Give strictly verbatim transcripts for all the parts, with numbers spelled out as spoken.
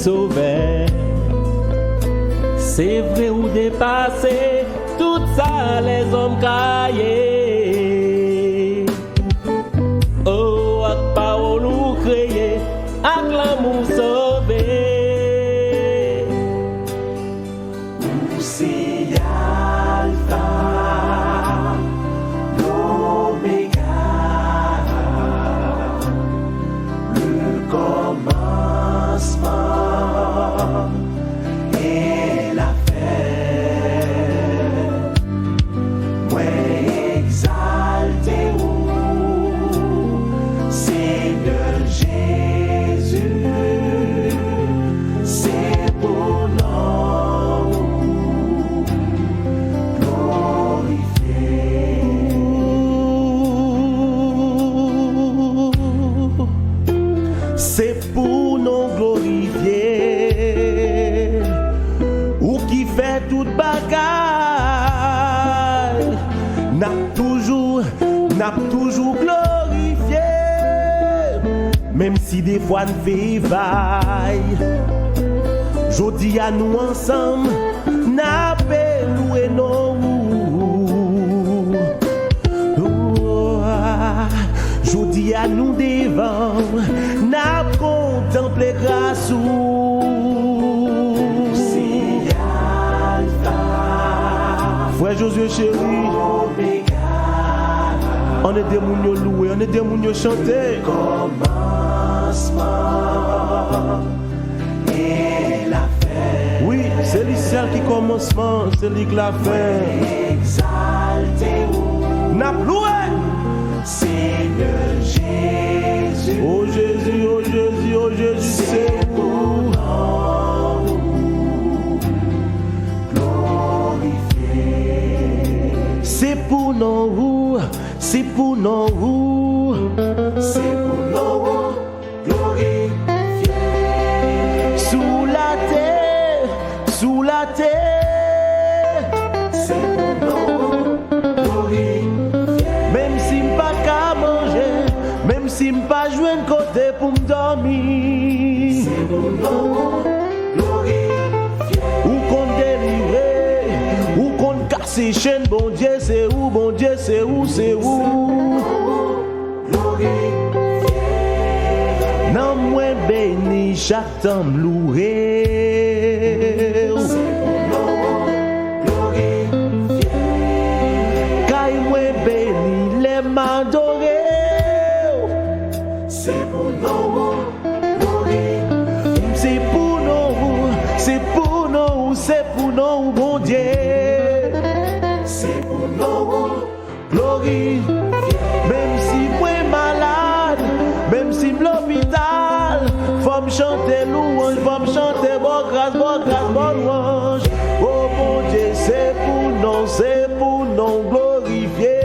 Sovè, se vre ou depase tout sa lèzòm ka ye. O, ak pawòl ou kreye, ak lanmou sove. Ou se Alfa, Omega, le kòmansman e lafen. Mwen egzalte ou, Senyè Jezi, se pou non ou glorifye. Se pou non glorifye, ou ki fè tout bagay. N ap toujou, n ap toujou glorifye, menm si defwa n fè vay. Jodi a nou ansanm, n ap louwe non ou. Jodi a nou devan, n ap kontanple gras ou. Frè Josué cheri, ann ede moun yo louwe, ann ede moun yo chante. Wi, se li sèl ki kòmansman, se li k lafen. N ap louwe. Senyè Jezi. O Jezi, o Jezi, o Jezi, se pou non ou. Se pou non ou, se pou non ou. Se pou non ou. Glorifye. Sou latè, sou latè. Se pou non ou glorifye. Menm si m pa ka manje, menm si m pa jwenn kote pou m dòmi. Se pou non ou glorifye. Ou konn delivre, ou konn kase chenn, Bondye se ou, Bondye se ou, se ou. Glorifye. Nanm mwen beni chak tan m louwe w. Glorifye. Kay mwen beni lè m adore w. Se pou non ou glorifye. Se pou non ou, se pou non ou, se pou non ou, Bondye. Se pou non ou glorifye. Menm si mwen malad, menm si m lopital, fò m chante louwanj, fò m chante ba w gras, ba w gras, ba w louwanj. O Bondye, se pou non, se pou non glorifye.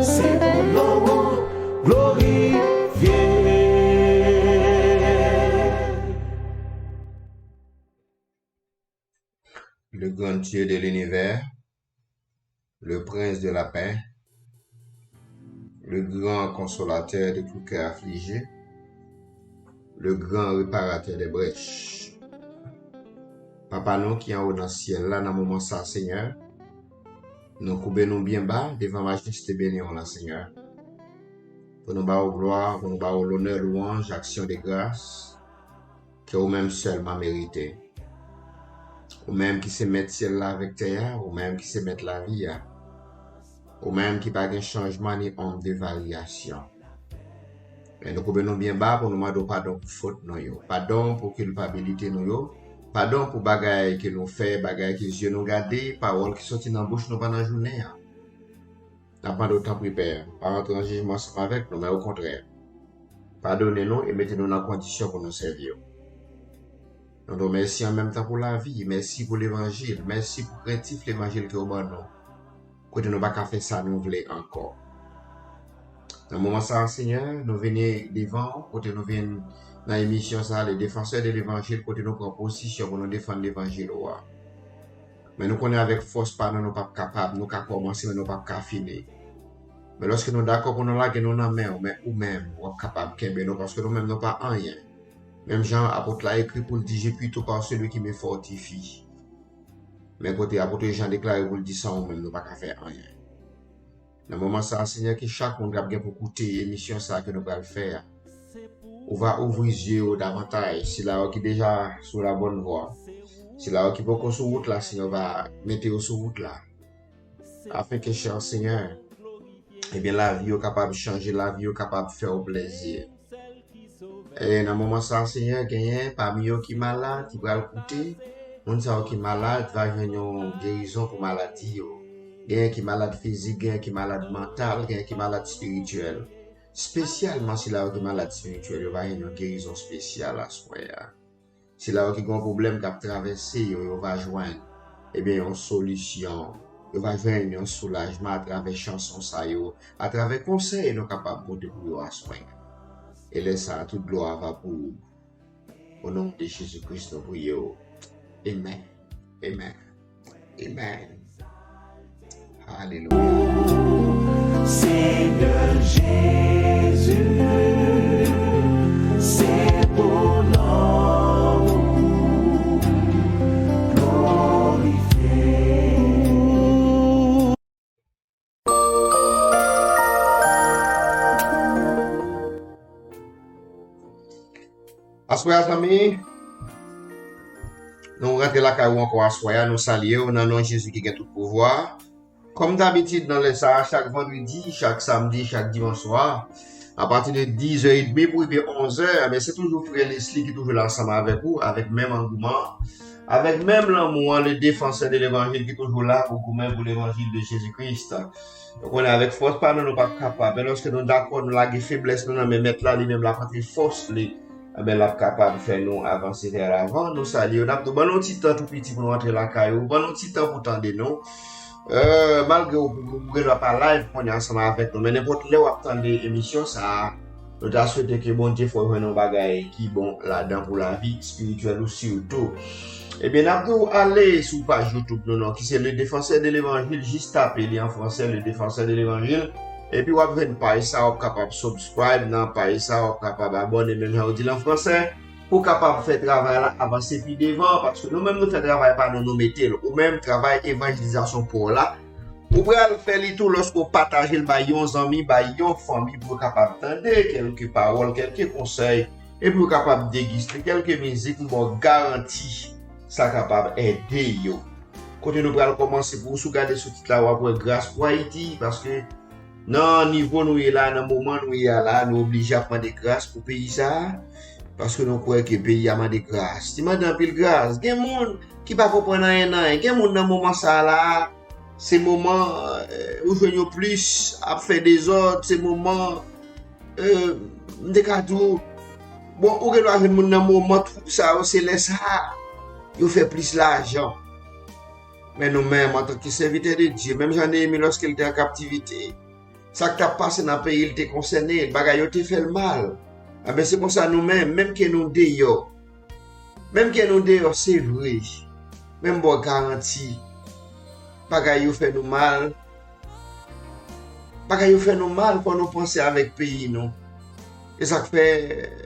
Se pou non glorifye. Le grand Dieu de l'univers, le prince de la paix, le grand consolateur de tout cœur affligé, le grand réparateur des brèches. Papa nou ki anwo nan syèl la, nan moman sa, Senyè, nou koube nou byen ba devan majeste beni w la, Senyè, pou nou ba w glwa, pou nou ba w lonè, lwanj, aksyon de gras, ke ou menm sèlman merite. Ou menm ki se mèt syèl la avèk tè a, ou menm ki se mèt lavi a. Ou menm ki pa gen chanjman ni onm de varyasyon. Men nou koube nou byen ba pou nou mande w padon pou fot nou yo, padon pou kilpabilite nou yo, padon pou bagay ke nou fè, bagay ke zye nou gade, pawòl ki soti nan bouch nou pandan jounen an. N ap mande w, tanpri, Pè, pa rantre an jijman ansanm avèk nou, men okontrè, padone nou e mete nou nan kondisyon pou nou sèvi w. Nou di w mèsi an menm tan pou lavi, mèsi pou levanjil, mèsi pou krentif levanjil ke w ban nou, kote nou pa ka fè sa nou vle ankò. Nan moman sa a, Senyè, nou vini devan w, kote nou vin nan emisyon sa a, Le Défenseur de l'Évangile, kote nou pran pozisyon pou nou defann levanjil ou a. Men nou konnen avèk fòs pa nou, nou p ap kapab, nou ka kòmanse, men nou p ap ka fini. Men lòske nou dakò pou nou lage nou nan men w, men ou menm, w ap kapab kenbe nou, paske nou menm, nou pa anyen. Menm jan apot la ekri pou l di, Je puis tout par celui qui me fortifie. Men kote apot Jan deklare pou l di, San ou menm, nou pa ka fè anyen. Nan moman sa a, Senyè, ke chak moun k ap gen pou koute emisyon sa a ke nou pral fè a, ou va ouvri zye yo davantaj. Sila yo ki deja sou la bonne voie, sila yo ki poko sou wout la, Senyè, ou va mete yo sou wout la. Afin ke, chè Senyè, ebyen, lavi yo kapab chanje, lavi yo kapab fè w plezi. E nan moman sa a, Senyè, genyen pami yo ki malad, ki pral koute. Moun sa yo ki malad va jwenn yon gerizon pou maladi yo. Genyen ki malad fizik, genyen ki malad mantal, genyen ki malad espirityèl. Espesyalman sila yo ki malad espirityèl, yo va jwenn yon gerizon espesyal aswè a. Sila yo ki gen yon pwoblèm k ap travèse yo, yo va jwenn, ebyen, yon solisyon. Yo va jwenn yon soulajman atravè chanson sa yo, atravè konsèy nou kapab pote pou yo aswè. E lè sa a, tout glwa va pou ou. O non de Jezi Kris, nou priye w. Amen. Amen. Amen. Alelouya. Senyè Jezi, se pou non ou glorifye. Aswè a, zanmi, nou rantre lakay ou ankò aswè a, nou salye w nan non Jezi ki gen tout pouvwa. Kòm dabitid, nan lè sa a, chak vandredi, chak samdi, chak dimanch swa, apati de diz è edmi pou rive onz è, men se toujou frè Leslie ki toujou la ansanm avèk ou, avèk menm angouman, avèk menm lanmou an, le défenseur de l'évangile ki toujou la pou goumen pou levanjil de Jezi Kris. Nou konnen avèk fòs pa nou, nou p ap kapab. Men lòske nou dakò, nou lage feblès nou nan men Mèt la, li menm l ap antre fòs li, enben, l ap kapab fè nou avanse vè lavan. Nou salye w, n ap di w, ban nou ti tan tou piti pou nou antre lakay ou, ban nou ti tan pou tande nou. Euh, malgre ou, ou gen dwa pa live kounye a ansanm avèk nou, men nenpòt lè w ap tande emisyon sa a, nou ta swete ke Bondye fè w jwenn yon bagay ki bon ladan pou lavi espirityèl ou sitou. Ebyen, n ap di w ale sou paj YouTube nou, non, ki se Le Défenseur de l'Évangile, jis tape li an fransè, Le Défenseur de l'Évangile, epi w ap jwenn paj sa, w ap kapab subscribe nan paj sa, w ap kapab abòne, menm jan yo di l an fransè, pou w kapab fè travay la avanse pi devan, paske nou menm nou fè travay pa nou, nou mete l. Ou menm, travay evanjelizasyon pa w la, ou pral fè li tou lòske w pataje l bay yon zanmi, bay yon fanmi pou yo kapab tande kèlke pawòl, kèlke konsèy, epi yo kapab degiste kèlke mizik, m ba w garanti sa kapab ede yo. Kote nou pral kòmanse, pou w, si w gade sou tit la, w ap wè Gras pou Ayiti, paske nan nivo nou ye la, nan moman nou ye a la, nou oblije ap mande gras pou peyi sa a, paske nou kwè ke peyi a mande gras. Li mande anpil gras. Gen moun ki pa konprann anyen nan anyen. Gen moun nan moman sa a la, se moman, eh, ou jwenn yo plis ap fè dezòd, se moman, eh, m te ka di w, bon, ou gen dwa jwenn moun nan moman twoup sa yo, se lè sa a, yo fè plis lajan. Men nou menm, antanke sèvitè de Dye, menm jan Neyemi, lòske l te an kaptivite, sa k t ap pase nan peyi l te konsène l, bagay yo te fè l mal. Enben, se konsa nou menm, menm ke nou deyò, menm ke nou deyò, se vre, men m ba w garanti, bagay yo fè nou mal, bagay yo fè nou mal, fò nou panse avèk peyi nou. E sa k fè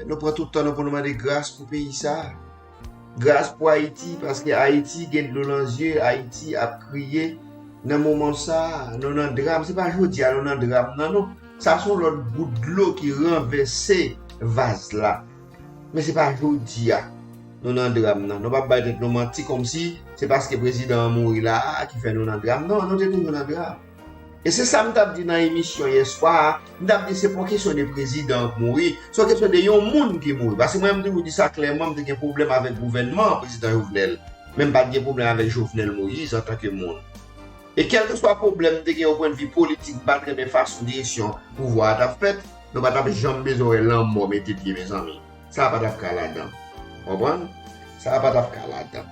nou pran tout tan nou pou nou mande gras pou peyi sa a. Gras pou Ayiti, paske Ayiti gen dlo nan zye, Ayiti ap kriye. Nan moman sa a, nou nan dram. Se pa jodi a nou nan dram nan, non. Sa se yon lòt gout dlo ki ranvèse vaz la. Men se pa jodi a nou nan dram nan. Nou p ap bay tèt nou manti kòmsi se paske prezidan an mouri la a ki fè nou nan dram. Non, nou te toujou nan dram. E se sa m t ap di nan emisyon yè swa a, m t ap di se pa yon kesyon de prezidan k mouri, se yon kesyon de yon moun ki mouri. Paske mwen, m toujou di sa klèman, m te gen pwoblèm avèk gouvènman prezidan Jovenel, men m pa t gen pwoblèm avèk Jovenel Moïse antanke moun. E kèlkeswa pwoblèm m te gen o pwennvi politik, m pa t renmen fason direksyon pouvwa a t ap fèt, nou pa t ap janm bezwen wè lanmò mete pye, mezanmi. Sa a pa t ap ka ladan. Konprann? Sa a pa t ap ka ladan.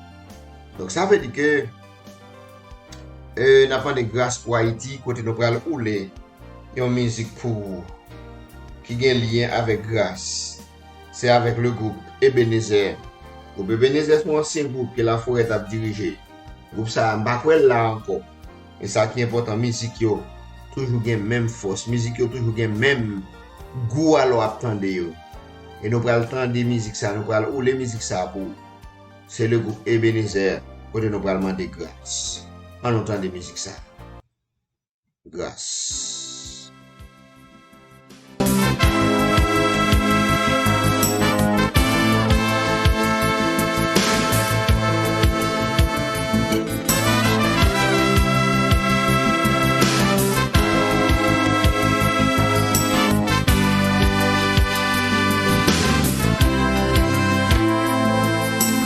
Donk, sa vle di ke, e, n ap mande gras pou Ayiti, kote nou pral woule yon mizik pou ou ki gen lyen avèk gras. Se avèk le gwoup Ebenezer. Gwoup Ebenezer se yon ansyen gwoup ke Laforêt t ap dirije. Gwoup sa a, m pa kwè l la ankò. E sa ki enpòtan, mizik yo toujou gen menm fòs, mizik yo toujou gen menm gou a lè w ap tande yo. E nou pral tande mizik sa, nou pral woule mizik sa pou ou. Se le gwoup Ebenezer, kote nou pral mande gras. Ann nou tande mizik sa. Gras.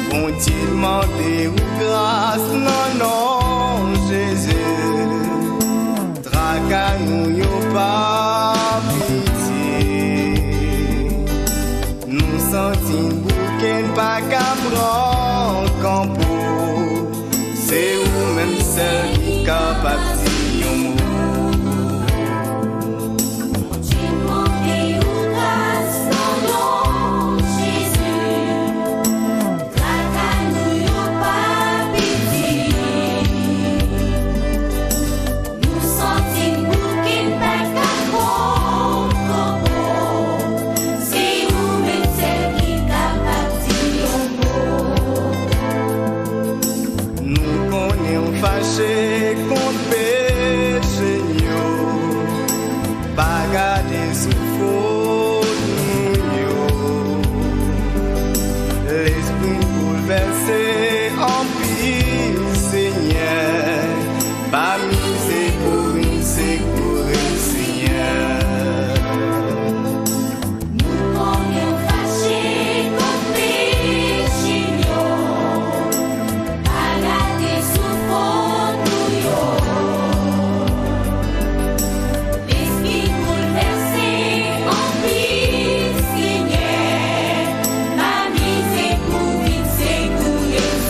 Bondye mande ou gras nan non Jezi. Traka nou yo pa piti. Nou santi n bouke, n pa ka pran kanpo. Se ou menm sèl ki kapab di yon mo. Bondye mande ou gras nan non Jezi. Traka nou yo pa piti. Nou santi n bouke, n pa ka pran kanpo. Se ou menm sèl ki kapab di yon mo. Nou konnen w fache kont peche n yo. Pa gade sou fot nou yo. Lespri m boulvèse anpil, Senyè. Pa mize pou vin sekoure m, Senyè. Nou konnen w fache kont peche n yo. Pa gade sou fot nou yo. Lespri boulvèse anpil, Senyè. Pa mize pou vin sekoure m,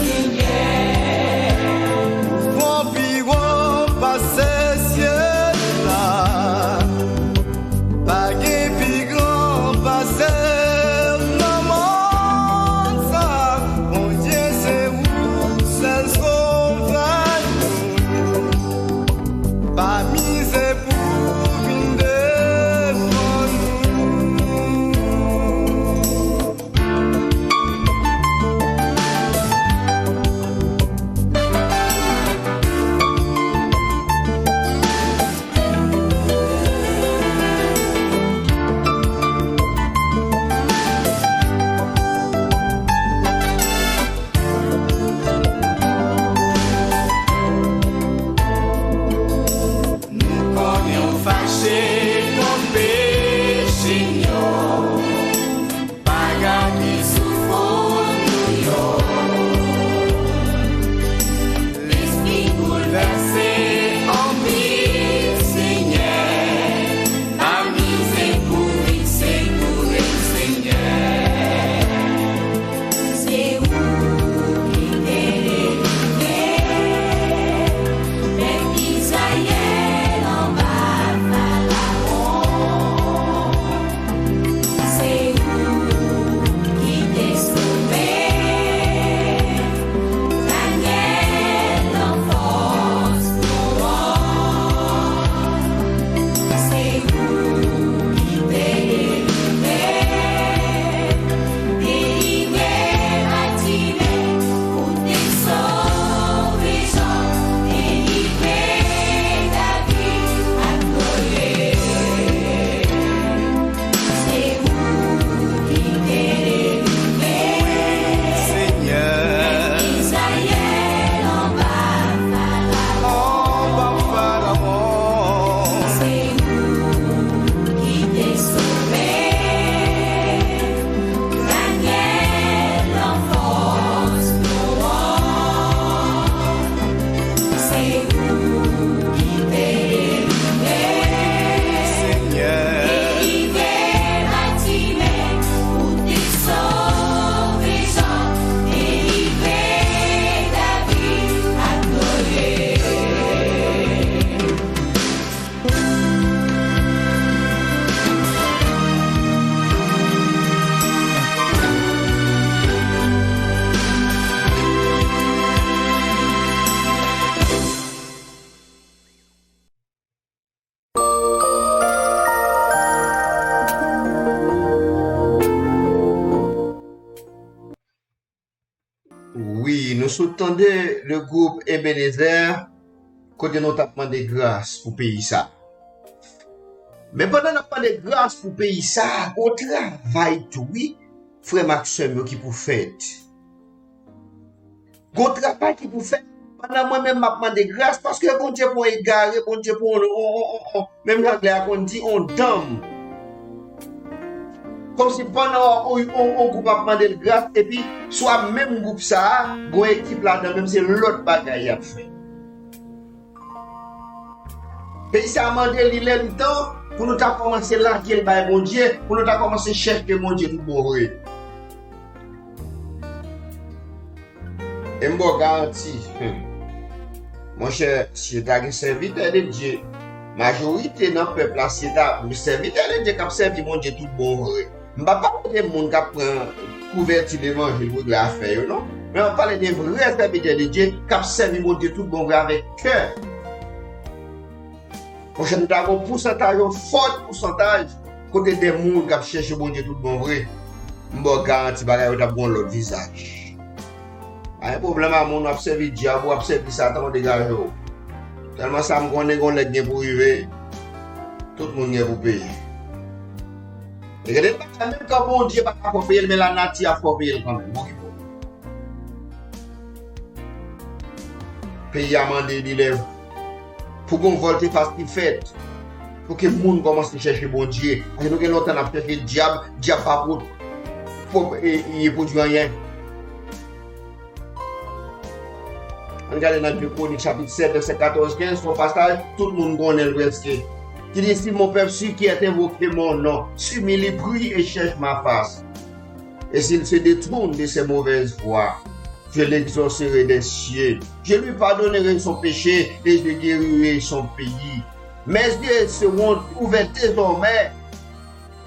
Wi, nou sot tande le gwoup Ebenezer, kote nou t ap mande gras pou peyi sa. Men pandan n ap mande gras pou peyi sa, gon travay tou, wi, frè m ak sè m yo, ki pou fèt. Gon travay ki pou fèt. Pandan mwen menm m ap mande gras, paske Bondye pa yon egare, Bondye pa yon, on, on, on, on, menm jan anglè a konn di, on danm. Kòmsi pandan on, on, on gwoup ap mande l gras, epi swa menm gwoup sa a, gon ekip ladan, menm se lòt bagay y ap fè. Peyi sa a mande li lè li tan pou nou ta kòmanse lage l bay Bondye, pou nou ta kòmanse chèche Bondye tout bon vre. E m ba w garanti, hmm, monchè, si yo ta gen sèvitè de Dye, majorite nan pèp la, si yo ta sèvitè de Dye k ap sèvi Bondye tout bon vre, m pa pale de moun k ap pran kouvèti levanjil pou regle afè yo, non. Men m ap pale de vrè sèvitè de Dye k ap sèvi Bondye tout bon vre avèk kè. Monchè, nou ta gon pousantaj, yon fò pousantaj, kote de moun k ap chèche Bondye tout bon vre. M ba w garanti bagay yo t ap gon lòt vizaj. Pa gen pwoblèm a moun, w ap sèvi dyab, w ap sèvi Satan, w degaje w. Tèlman sa m konnen gon lè k gen pou rive, tout moun gen pou peye. E gen de bagay menm kan Bondye pa ka fè w peye l, men lanati ap fè w peye l kanmenm. Bon, ki bon. Peyi a mande li lè pou gon vòltefas ki fèt, pou ke moun kòmanse chèche Bondye. Paske nou gen lontan n ap chèche dyab, dyab pa pou, pou, e, e pwodui anyen. Ann gade nan de Kwonik chapit sèt, vèsè katòz, kenz, se yon pasaj tout moun konnen l prèske. Ki di, Si mon peuple, si qui est invoqué mon nom, s'humilie, prie et cherche ma face, et s'il se détourne de ses mauvaises voies, je l'exaucerai des cieux, je lui pardonnerai son péché et je guérirai son pays. Mes yeux seront ouverts désormais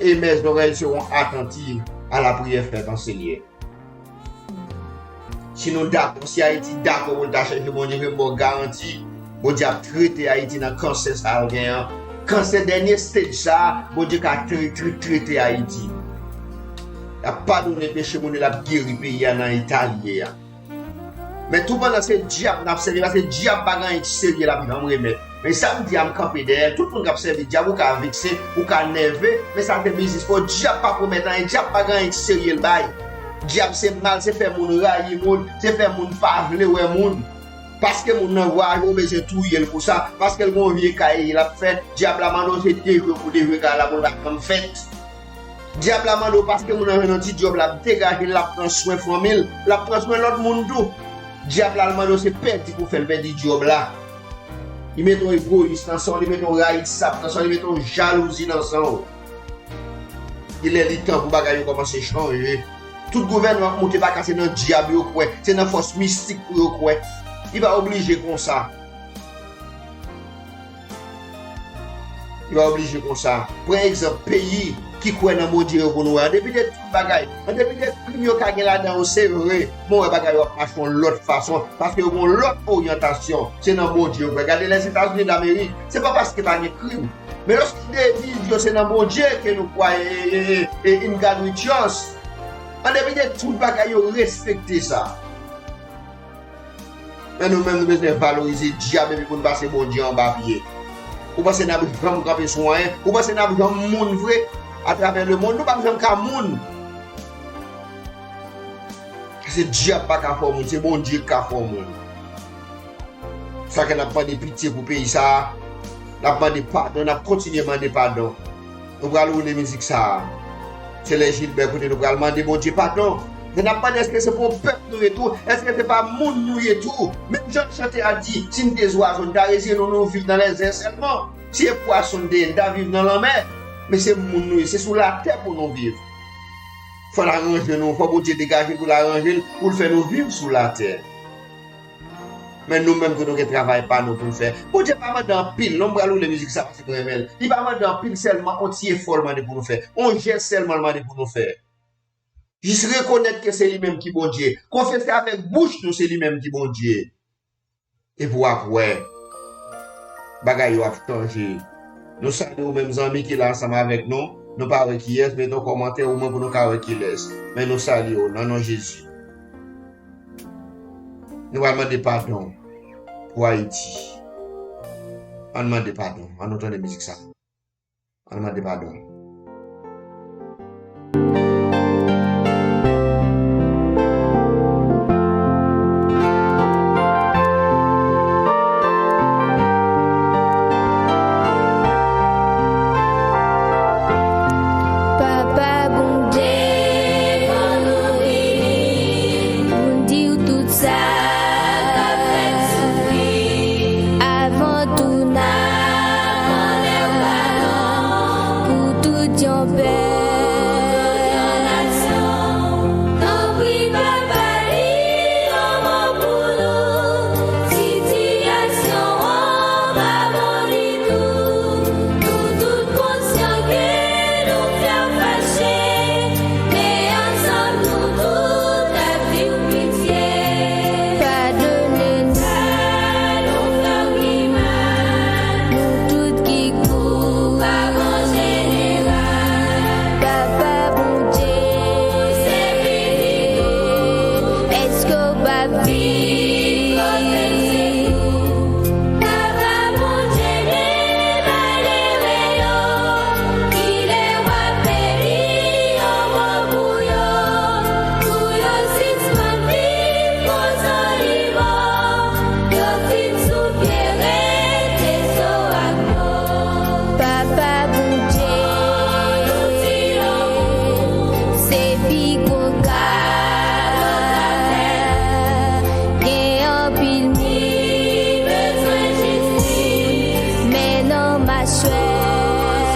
et mes oreilles seront attentives à la prière faite en Seigneur. Si nou dakò, si Ayiti dakò pou l ta chèche Bondye, ke m ba w garanti, Bondye ap trete Ayiti nan kansè sa a l gen an. Kansè dènye stage sa a, Bondye ka tre-, tre-, trete Ayiti. L ap padone peche moun yo, l ap geri peyi a nan eta l ye a. Men tou pandan se dyab n ap sèvi, paske dyab pa gen anyen ki serye l ap janm remèt. Men sa m di a, m kanpe dèyè l. Tout moun k ap sèvi dyab, ou ka vekse, ou ka nève, men sa se biznis pa w. Dyab pa pwomèt anyen, dyab pa gen anyen ki serye l bay. Dyab se mal, se fè moun rayi moun, se fè moun pa vle wè moun. Paske moun nan vwayaje, ou bezwen touye l pou sa. Paske l gen yon vye kay l ap fè, dyab la mande w se dejwe pou dejwe kay la pou l pa janm fèt. Dyab la mande w paske moun nan jwenn yon ti djòb, l ap degaje l, l ap pran swen fanmi l, l ap pran swen lòt moun tou. Dyab la, l mande w se pèdi pou fè l pèdi djòb la. Li mete yon egoyis nan san w, li mete yon rayisab nan san w, li mete yon jalouzi nan san w. Li lè li tan pou bagay yo kòmanse chanje. Tout gouvènman k moute pa ka se nan dyab yo kwè, se nan fòs mistik pou yo kwè. Li pa oblije konsa. Li pa oblije konsa. Pran egzanp peyi ki kwè nan Bondye yo pou nou wè. An depi de tout bagay, an depi de krim yo ka gen ladan yo, se vre, men w wè bagay yo ap mache yon lòt fason, paske yo gen yon lòt oryantasyon. Se nan Bondye yo kwè. Gade Lèzetazini Damerik, se pa paske pa gen krim. Men lòske de viv yo, se nan Bondye ke nou kwè, e, e, e, e, in God we trust. An depi de tout bagay yo respekte sa. Men nou menm, nou bezwen valorize dyab epi pou n pase Bondye anba pye. Ou panse n ap janm kanpe sou anyen? Ou panse n ap janm moun vre? Atravè lemonn, nou p ap janm ka moun. Paske dyab pa ka fè w moun, se Bondye k ka fè w moun. Sa fè n ap mande pitye pou peyi sa a. N ap mande padon, n ap kontinye mande padon. Nou pral woule mizik sa a. Se lè Gilbert kote nou pral mande Bondye padon. Men n ap mande, èske se pou yon pèp nou ye tou? Èske se pa moun nou ye tou? Menm jan chante a di, si n te zwazo, n ta reziye nou, nou viv nan lèzè sèlman. Si se pwason n te ye, n ta viv nan lanmè. Men se moun nou ye, se sou latè pou nou viv. Fò l aranje nou, fò Bondye degaje l pou l aranje l, pou l fè nou viv sou latè. Men nou menm tou nou gen travay pa nou pou n fè. Bondye pa mande anpil, non, m pral woule mizik sa paske m renmen l. Li pa mande anpil, sèlman on ti efò l mande pou nou fè. On jès sèlman l mande pou nou fè. Jis rekonèt ke se li menm ki Bondye. Konfese avèk bouch nou se li menm ki Bondye. Epi w ap wè bagay yo ap chanje. Nou salye w menm zanmi ki la ansanm avèk nou. Nou pa wè kiyès, mete yon kòmantè omwen pou nou ka wè kilès. Men nou salye w nan non Jezi. Nou pral mande padon pou Ayiti. Ann mande padon. Ann nou tande mizik sa. Ann mande padon. Papa Bondye, pou nou vini, pou n di w tout sa k ap fè n soufri. Avan tou, n ap mande w padon pou tout yon pèp. Tanpri, Papa, li yon mo pou nou. Sitiyasyon an pa bon ditou. Nou tout konsyan ke nou fè w fache, men ansanm nou tout ap di w pitye. Padone nou. Sa nou fè w ki mal. Nou tout ki koupab an jeneral. Papa Bondye, se pitit ou, èske w p ap vin kote n se pou? Papa Bondye, men malere yo, kilè w ap beni yon mo pou yo, pou yo sispann viv kozoliman, yo fin sou pye rete zo ak mo. Papa Bondye, se pi gwo ka. Gen anpil moun ki bezwen jistis, men nan machwè.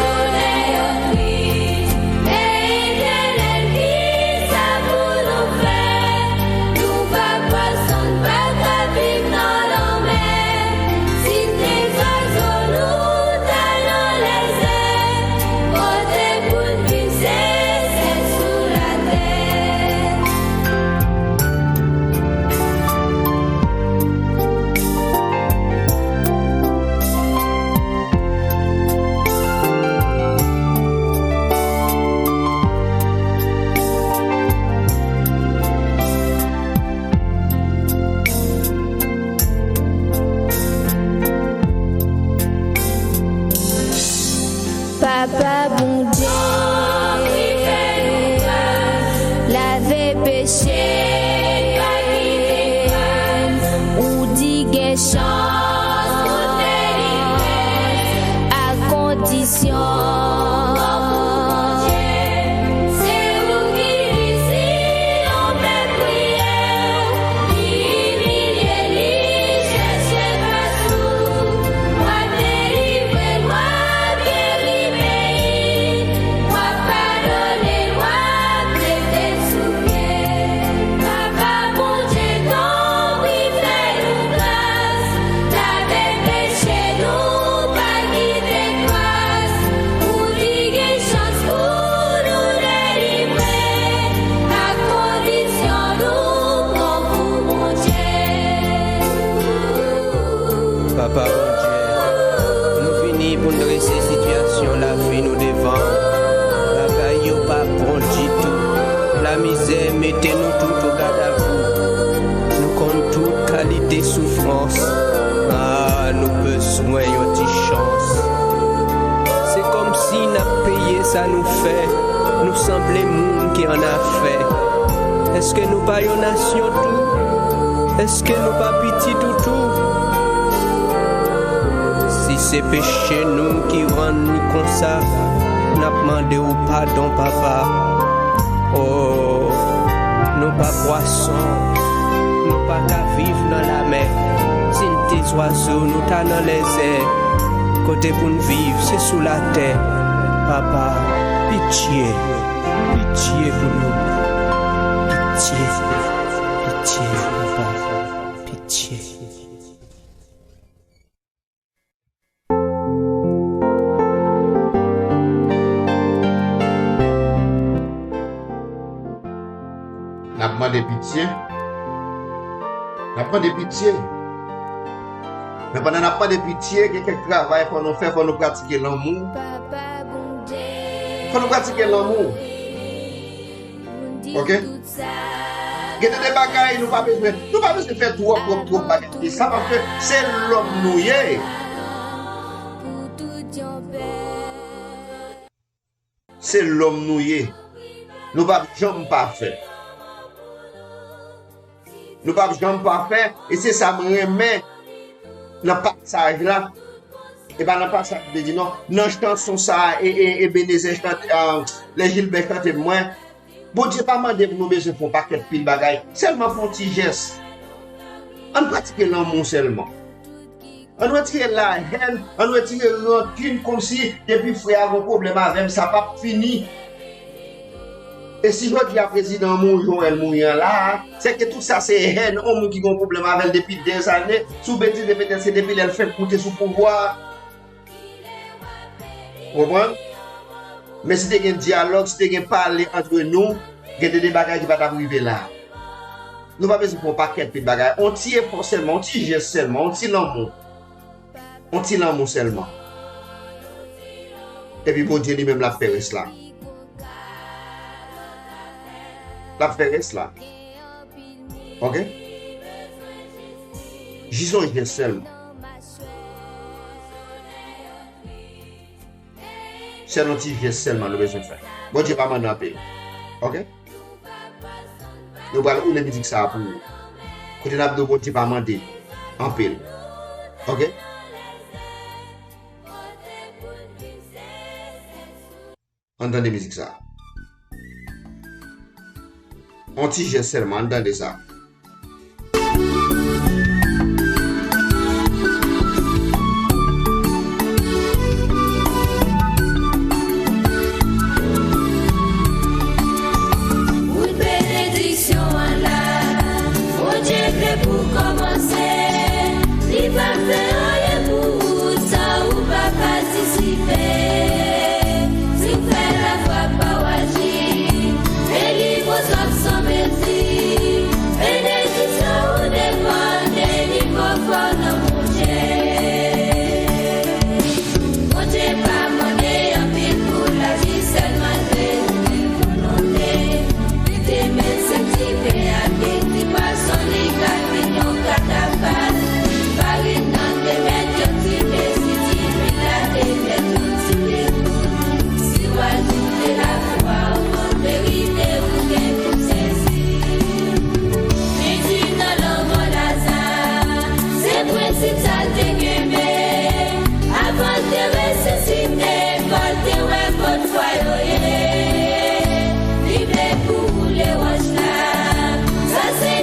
Solèy yo tris, men Etènèl, kisa pou nou fè? Nou pa pòs, nou pa ka viv nan lanmè. Si n te zwazo, nou t al nan lèzè, kote pou n viv se sèl sou latè. Papa Bondye, lave peche, ou di gen chans, a kondisyon. Se ou ki resi yon pèp priye, ki imilye li, chèche fas ou. W ap delivre, w ap geri peyi, w ap padone, w ap mete sou pye. Papa Bondye, tanpri fè nou gras, lave peche nou, pa kite kras, pou li gen chans pou nou delivre, a kondisyon nou pran pou Bondye. Papa Bondye, nou vini pou n drese sitiyasyon lavi nou devan w. Bagay yo pa bon ditou. Lamizè mete nou tout o gadavou. Nou konn tout kalite soufrans. A, nou bezwen yon ti chans. Se kòmsi n ap peye sa nou fè. Nou sanble moun ki annafè. Èske nou pa yon nasyon tou? Èske nou pa pitit ou tou? Si se peche nou ki rann nou konsa, n ap mande w padon, Papa. O, nou pa pwason, nou pa ka viv nan lamè. Si n te zwazo, nou ta nan lèzè. Kote pou n viv, se sou latè. Papa, pitye, pitye pou nou. Pitye, pitye, Papa, pitye. N ap mande pitye. N ap mande pitye. Men pandan n ap mande pitye, gen kèk travay fò nou fè, fò nou pratike lanmou. Fò nou pratike lanmou. Oke? Gen de bagay nou pa bezwen, nou pa bezwen fè twòp, twòp, twòp bagay de sa, paske se lòm nou ye. Se lòm nou ye. Nou p ap janm pafè. Nou p ap janm pafè, e se sa m renmen nan pasaj la. E pa nan pasaj m te di non, nan chanson sa a, e, e, Ebenezer chante, ah, Lè Jilbè chante pou mwen. Bondye pa mande pou nou bezwen fè yon pakèt pil bagay, sèlman fè yon ti jès. Ann pratike lanmou sèlman. Ann retire lahèn, ann retire rankin, kòmsi depi frè a gen yon pwoblèm avè m, sa p ap fini. E si jodi a prezidan an mouri jan w wè l mouri an la a, se ke tout sa se hèn, yon moun ki gen yon pwoblèm avè l depi dèzane, si w betize petèt se depi lè l fenk moute sou pouvwa a. Ou konprann? Men si te gen dyalòg, si te gen pale antre nou, gen de, de bagay ki pa t ap rive la. Nou pa bezwen fè yon pakèt pil bagay. On ti efò sèlman, on ti jès sèlman, on ti lanmou. On ti lanmou sèlman. Epi Bondye li menm l ap fè rès la. L ap fè rès la. Ok? Jis on jès sèlman. Sèl on ti jès sèlman nou bezwen fè. Bondye pa mande anpil. Ok? Nou pral woule mizik sa a pou ou. Kote n ap di w Bondye pa mande anpil. Ok? Ann tande mizik sa a. On ti jès sèlman, ann tande sa. Wout benediksyon an la, Bondye vle pou w kòmanse. Li p ap fè anyen pou ou san ou pa patisipe. Si w fè lafwa pa w aji, delivre w sòti san mezi. Benediksyon ou depann de nivo fò nan Bondye. Bondye pa mande anpil pou l aji, sèlman vle ou gen volonte. Mete men senti pe a, mete pwason li ka vin yon katafal. Farin nan te mèt yon ti pesi, diven la te mèt yon ti degout. Si w ajoute lafwa ou an verite ou gen pou sezi. Men di nan lanmò Laza, se prensip sa l te kenbe. Avan l te resisite, fò l te wè kot fwa yo ye. Li vle pou woule wòch la. Sa se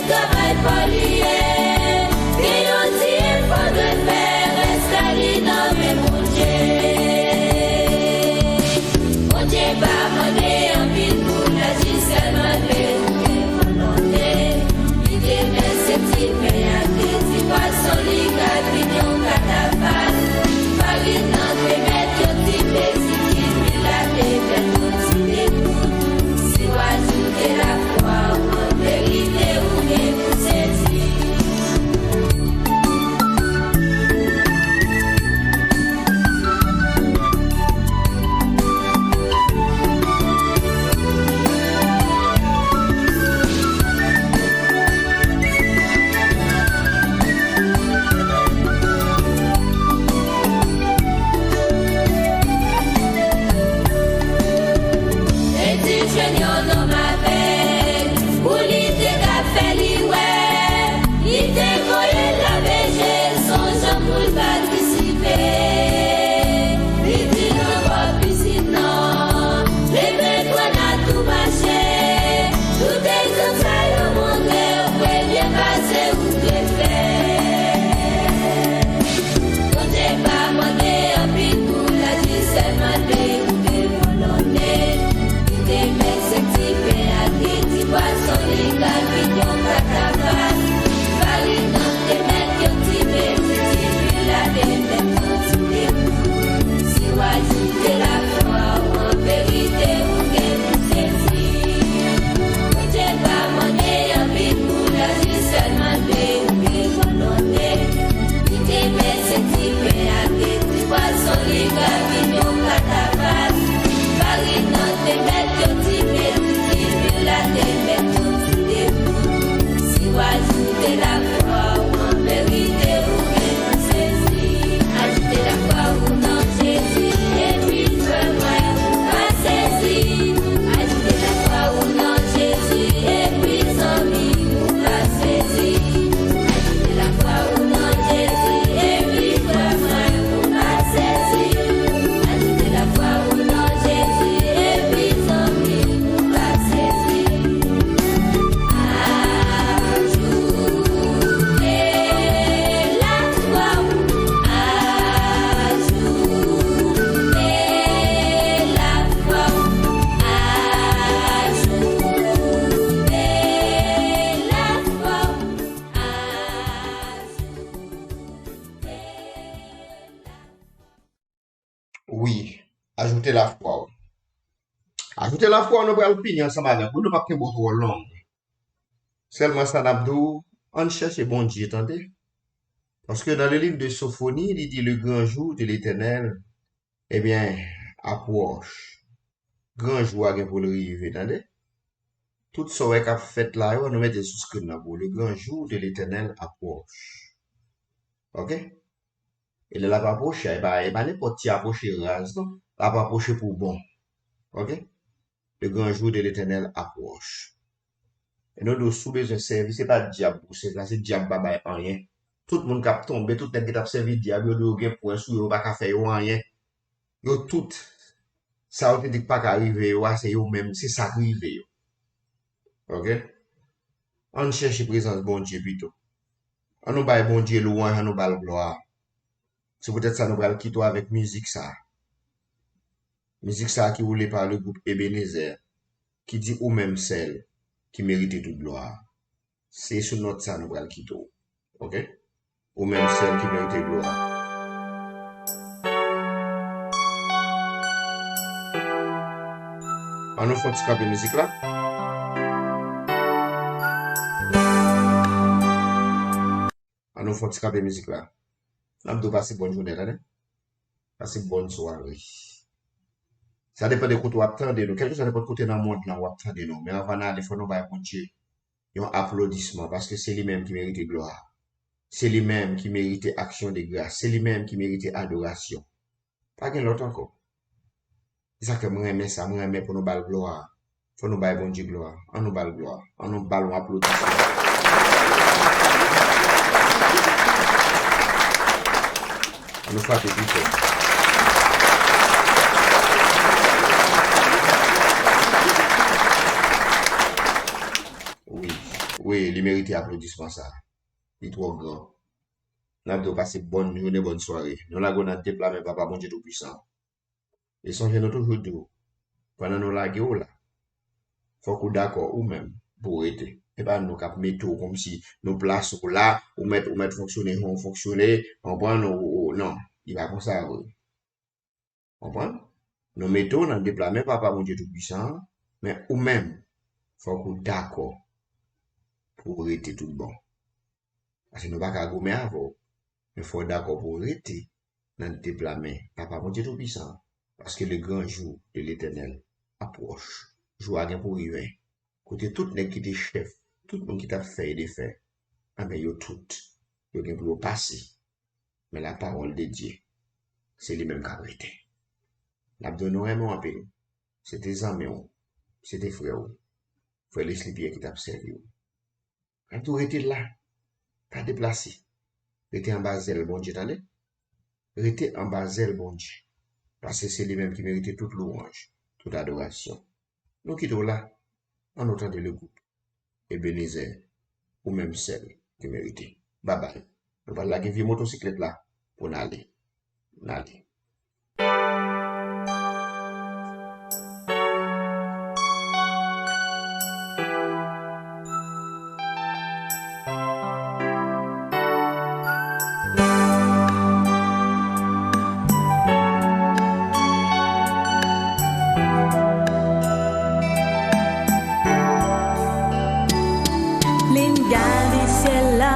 Ajoute lafwa w. Ajoute lafwa w, nou pral fini ansanm avèk ou, nou p ap kenbe w twò long. Sèlman sa n ap di w, ann chèche Bondye, tande. Paske nan le livre de Sophonie, li di, le grand jour de l'Éternel, ebyen, apwòch. Gran jou a gen pou l rive, tande. Tout sa w wè k ap fèt la yo, nou mete sou screen nan pou ou. Le grand jour de l'Éternel approche. Ok? E lè l ap apwoche, e pa, e pa nenpòt ti apwoche raz, non. L ap apwoche pou bon. Ok? Le grand jour de l'Éternel approche. E nou di w, si w bezwen sèvi, se pa dyab pou w sèvi, se dyab pa bay anyen. Tout moun k ap tonbe, tout nèg ki t ap sèvi dyab, yo di yo gen pwen sou yo, yo pa ka fè yo anyen. Yo tout, sa yo te di k pa ka rive yo a, se yo menm, se sa k rive yo. Ok? Ann chèche prezans Bondye pito. Ann nou bay Bondye lwanj, ann nou ba l glwa. Se poutèt sa nou pral kite w avèk mizik sa a. Mizik sa a ki woule pa le gwoup Ebenezer, ki di ou menm sèl ki merite tout glwa. Se sou nòt sa nou pral kite w. Ok? Ou menm sèl ki merite glwa. Ann nou fè yon ti kanpe mizik la. Ann nou fè yon ti kanpe mizik la. N ap di w pase bòn jounen, tande. Pase bòn sware. Sa depann de kote w ap tande nou. Kèlkeswa nenpòt kote nan mond lan w ap tande nou. Men anvan n ale, fò nou bay Bondye yon aplodisman, paske se li menm ki merite glwa. Se li menm ki merite aksyon de gras. Se li menm ki merite adorasyon. Pa gen lòt ankò. Se sa k fè m renmen sa, m renmen pou nou ba l glwa. Fò nou bay Bondye glwa. Ann nou ba l glwa. Ann nou ba l yon aplodisman. Ann nou frape pi fò. Wi, wi, li merite aplodisman sa. Li twò gran. N ap di w pase bòn jounen, bòn sware. Nou lage w nan de pla men Papa Bondye Toupisan. E sonje nou toujou di w, pandan nou lage w la, fòk ou dakò ou menm pou w rete. E pa nou k ap mete w kòmsi nou plase w la, ou mèt, ou mèt fonksyone jan w fonksyone, konprann, ou, ou, non, li pa konsa vre. Konprann? Nou mete w nan de pla men Papa Bondye Toupisan an, men ou menm, fòk ou dakò pou w rete tout bon. Paske nou pa ka goumen avè w, men fò w dakò pou w rete nan de pla men Papa Bondye Toupisan an, paske le grand jour de l'Éternel approche. Jou a gen pou rive. Kote tout nèg ki te chèf, tout moun ki t ap fè e defè, anben yo tout, yo gen pou yo pase. Men la parole de Dieu, se li menm k ap rete. N ap di w nou renmen w anpil. Se te zanmi w, se te frè w, frè Leslie Pierre ki t ap sèvi w. N ap di w rete la, pa deplase. Rete anba zèl Bondye, tande. Rete anba zèl Bondye. Paske se li menm ki merite tout lwanj, tout adorasyon. Nou kite w la. Ann nou tande le gwoup Ebenezer, ou menm sèl ki merite. Babay. Nou pral lage vye motosiklèt la pou n ale. N ale. Lin gade syèl la,